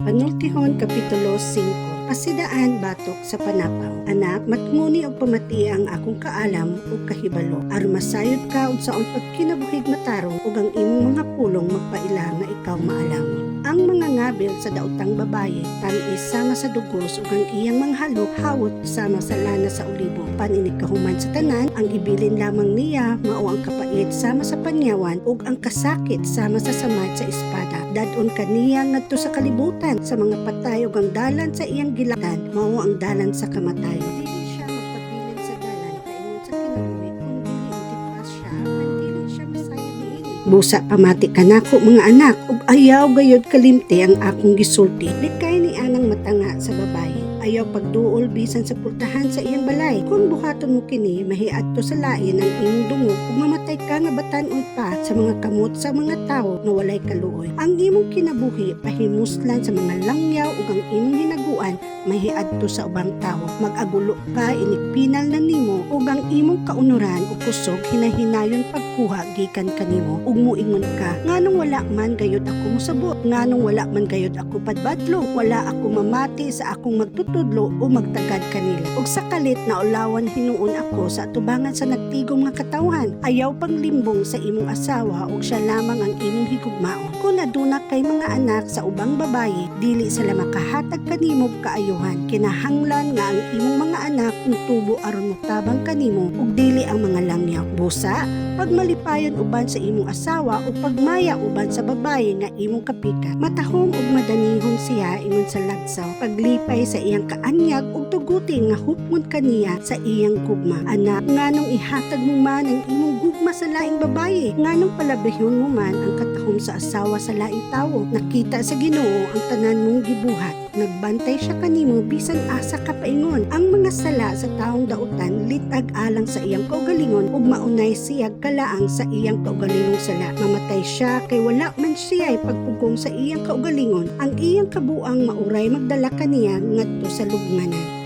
Panultihon Kapitulo 5. Pasidaan batok sa panapaw. Anak, matngoni og pamati ang akong kaalam ug kahibalo. Aron masayod ka unsaon pagkinabuhig matarong ug ang imong mga pulong magpaila nga ikaw maalam. Ang mga ngabil sa daotang babaye, tam-is sama sa dugos ug ang iyang mga halok hawot sama sa lana sa olibo. Apan inig kahuman sa tanan, ang ibilin lamang niya mao ang kapait sama sa panyawan ug ang kasakit sama sa samad sa espada. Dad-on kaniya ngadto sa kalibutan sa mga patay ug ang dalan sa iyang gilaktan mao ang dalan sa kamatayon. Dili siya magpabilin sa dalan paingon sa kinabuhi kung dili itipas siya apan dili siya masayod niini. Busa, pamati kanako, mga anak, ug ayaw gayod kalimti ang akong gisulti. Likay ni anang matanga sa babaye. Ayaw pagduol bisan sa pultahan sa iyang balay. Kung buhaton mo kini, mahiadto sa lain ang imong dungog ug mamatay ka nga batan-on pa sa mga kamot sa mga tawo nga walay kaluoy. Ang imong kinabuhi pahimuslan sa mga langyaw ug ang imong hinaguan mahiadto sa ubang tawo. Mag-agulo ka inig pinal na nimo ug ang imong kaunuran ug kusog hinahinayon pagkuha gikan kanimo ug muingon ka, "Nganong wala man gayud ako mosabot? Nganong wala man gayud ako padbadlong? Wala ako mamati sa akong magtutudlo o magtagad kanila. Ug sa kalit naulawan hinuon ako sa atubangan sa nagtigom nga katawhan." Ayaw panglimbong sa imong asawa ug siya lamang ang imong higugmaon. Kung aduna kay mga anak sa ubang babaye, dili sila makahatag kanimo og kaayuhan. Kinahanglan nga ang imong mga anak mutubo aron motabang kanimo ug dili ang mga langyaw. Busa, pagmalipayon uban sa imong asawa o pagmaya uban sa babaye nga imong kapikat. Matahom ug madanihon siya ingon sa lagsaw. Paglipay sa iyang kaanyag ug tuguti nga hupngon kaniya sa iyang gugma. Anak, nganong ihatag mo man ang imong gugma sa laing babaye? Nganong palabihon mo man ang katahom sa asawa sa laing tawo? Nakita sa Ginoo ang tanan mong gibuhat. Nagbantay siya kanimo bisan asa ka paingon. Ang mga sala sa taong dautan litag alang sa iyang kaugalingon ug maunay siya kalaang sa iyang kaugalingong sala. Mamatay siya kay wala man siya pagpugong sa iyang kaugalingon. Ang iyang kabuang mao ray magdala kaniya ngadto sa lubnganan.